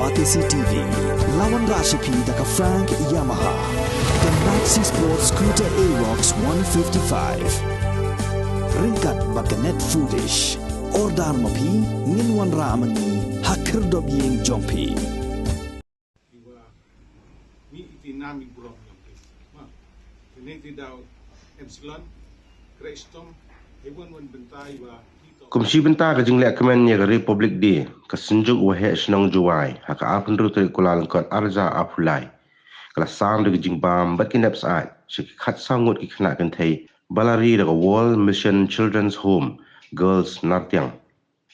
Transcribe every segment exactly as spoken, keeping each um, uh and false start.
Batesi T V, la wanrah sha phi da ka Frank Yamaha, ka Maxi Sport Scooter Aerox one fifty-five. Ryngkat bad ka Net Foodish. Order ma phi, ngin wanrah ma ngi ha khyrdop ïing jong phi. Iwa, ni iti nam i burom yang phi. Ma, ini ti daw epsilon, Crash Tom, Heaven One Bentai, iwa, Kum shi bynta ka jingleh kmen ïa ka Republic Day, ka Synjuk Waheh Shnong Jowai, ha ka arphew hynriew tarik Kyllalyngkot arhajar arphew lai, ka la sam da ka jingbam bad ki nep syaid sha ki khatsaw ngut ki khynnah kynthei ba la ri da ka World Mission Children's Home Girls Nartiang.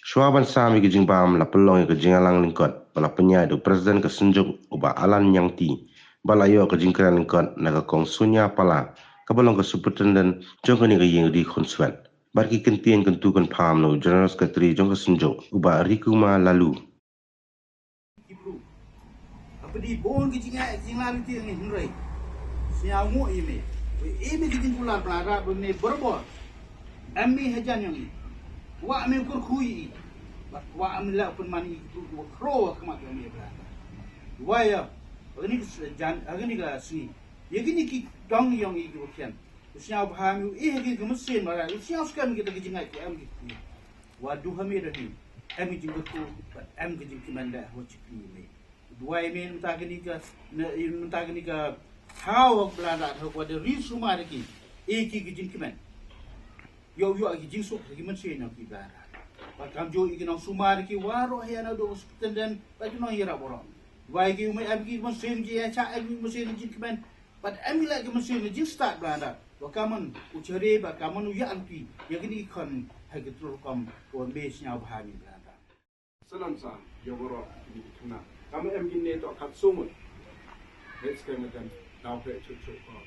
Shuwa ban sam ïa ka jingbam, la pynlong ïa ka jingïalang lyngkot ba la pynïaid da u President ka Synjuk, u Bah Alan Ñiangti, ba la ïoh ka jingkren lyngkot na ka Kong Sonia Pala, kaba long ka Superintendent jong kane ka ïing ri khunswet, bad ki kyntien kyntu kynpham na u General Secretary jong ka Synjuk, u Bah Rikuma Lalu. Ki bru. Haba dei bun ki jingai, ki jinglar lynti ngi hynrei, sñiaw nguh ïa me. Wei ïa me ki jingkular ba la rah ba me barabor. Em me hajan ïong i. Kwah me kyrkhu ïa i. Bad kwah me lah pynman ïa ki bru kiba khraw ha khmat ïong me ba la rah. Wai ïa, ha kane ka s-, jan, ha kane ka sngi, ïa kine ki dong ïong i kiba khian, u sñiaw bha me, u ïeh ha ki ka mynsiem ba la rah, u sñiaw skhem kita ki jingai ki em ki. Wa du ha me da hi, em ki jingkyrkhu bad em ki jingkmen da ha wa chipli me. Duwai me mynta kane ka, na, mynta kane ka thaw ha Blandat ha wa da ri sumar da ki, e ki ki jingkmen. Ïoh ïoh ki jingsuk ha ki mynsiem ïong ki Blandat. Bad kamjooh ïa ki nongsumar da ki waroh, ïa na u Superintendent bad ki nongïarap waroh. Duwai ki u me em ki mynsiem ki ïa cha, em ki mynsiem ki jingkmen. Bad em ki leh ki mynsiem ki jingstad Blandat. Wa kamon u chare bad kamon u ïa lynti ïa kine ki khon ha ki tru rukom wa me sñiaw bha me Blandat. Salam sa ïa waroh kine ki khynnah. Kam em kine toh kat sumut. Hei skhem nga jan daw hei chuk chuk ko.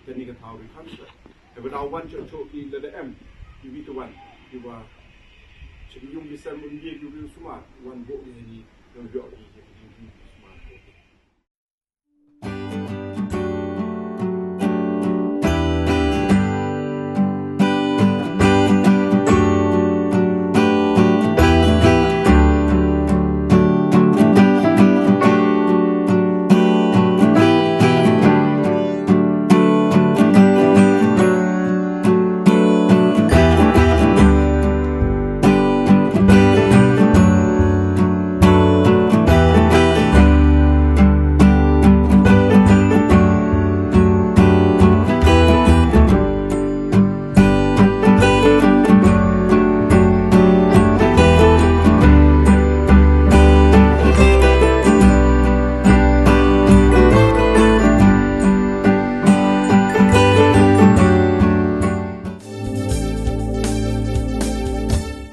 Kane ka thaw ri khan sa. Hei ba daw wan chuk chuk ki lada em. Ki wi tu wan. Ki wa chim yung ki sem un ye ki wi sumar. Wan bo ki ni. Yung yo ki ki ki ki.